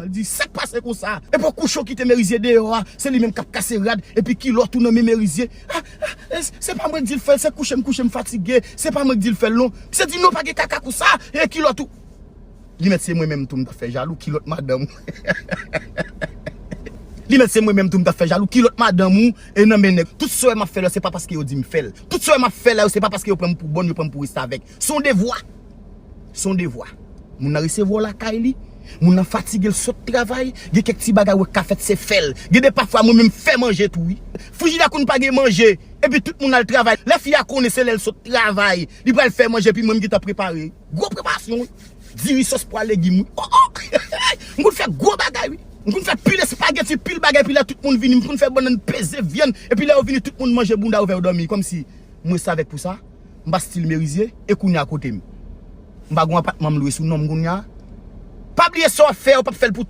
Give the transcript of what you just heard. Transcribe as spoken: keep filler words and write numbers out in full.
L di, sa k pase konsa? Epi w kouche w kite Merizye deyò a, se li menm k ap kase rad, epi kilòt ou nan men Merizye. Ah, ah, eh, se pa mwen k di l fè l, se kouche m kouche m fatige, se pa mwen k di l fè l non. Misye di, non, pa gen kaka konsa, e kilòt ou. Li mèt se mwen menm tou m t ap fè jalou, kilòt madanm ou. Li mèt se mwen menm tou m t ap fè jalou, kilòt madanm ou, e nan men nèg. Tout sa w wè m ap fè la, se pa paske yo di m fè l. Tout sa w wè m ap fè la, yo, se pa paske yo pran m pou bòn, yo pran m pou restavèk. Se yon devwa. Se yon devwa. Moun nan resevwa w lakay li. Moun nan fatige, l sot travay. Gen kèk ti bagay w wè k ka fèt, se fè l. Gen de pafwa, mwen menm fè manje tou, wi. Frijidè konn pa gen manje. Epi tout moun al travay. Lè fi a konnen se lè l sot travay, li pral fè manje, epi mwen, m gentan prepare. Gwo preparasyon, wi. Diri, sòs pwa, legim, wi. Oh, oh! M konn fè gwo bagay, wi. M konn fè pil espageti, pil bagay, epi lè tout moun vini, m konn fè bannann, peze vyann, epi lè yo vini, tout moun manje bounda ouvè, yo dòmi, kòmsi mwen restavèk pou sa. M pa stil Merizye, e kounye a kote m? M pa gon apatman m lwe sou non m kounye a. Pa bliye sa w ap fè a, w p ap fè l pou